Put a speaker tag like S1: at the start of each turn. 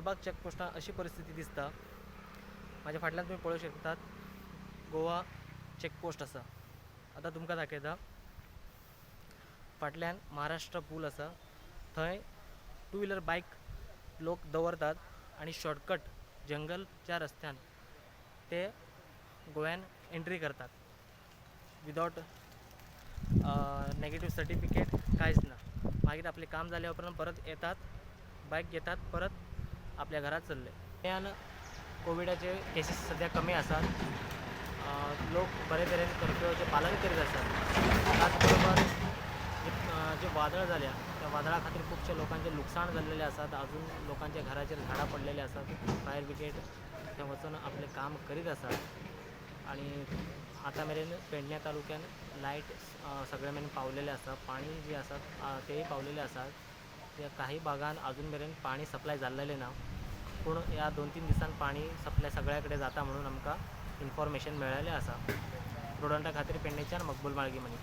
S1: अलिबाग चॅकपोस्टार अशी परिस्थिती दिसता. म्हाज्या फाटल्यान तुमी पळोवंक शकतात, गोवा चॅकपोस्ट आसा. आतां तुमकां दाखयता, फाटल्यान महाराष्ट्र पूल आसा. थंय टू व्हिलर बायक लोक दवरतात आनी शॉर्टकट जंगलच्या रस्त्यान ते गोव्यान एंट्री करतात, विदावट नेगेटीव सर्टिफिकेट, कांयच ना. मागीर आपलें काम जाल्या उपरांत परत येतात, बायक घेतात, परत आपल्या घरा चल्ले. गोंयान कोविडाचे केसीस सद्या कमी आसात. लोक बरे तरेन कर्फ्यूचें पालन करीत आसात. त्याच बरोबर जे वादळ जाल्या, त्या वादळा खातीर खुबशे लोकांचें लुकसाण जाल्लेलें आसात. अजून लोकांच्या घराचेर झाडां पडलेले आसात. फायर ब्रिगेड थंय वचून आपलें काम करीत आसात आनी आतां मेरेन पेडण्या तालुक्यान लायट सगळे मेरेन पावलेले आसा. पाणी जी आसा तेय पावलेले आसात. त्या काही भागान अजून मेरेन पाणी सप्लाय जाल्लेलें ना, पूण ह्या 2-3 दिसान पाणी सप्लाय सगळ्या कडेन जाता म्हणून आमकां इन्फॉर्मेशन मेळ्ळेलें आसा. प्रुडंटा खातीर पेडणेच्यान मकबूल माळगी मनी.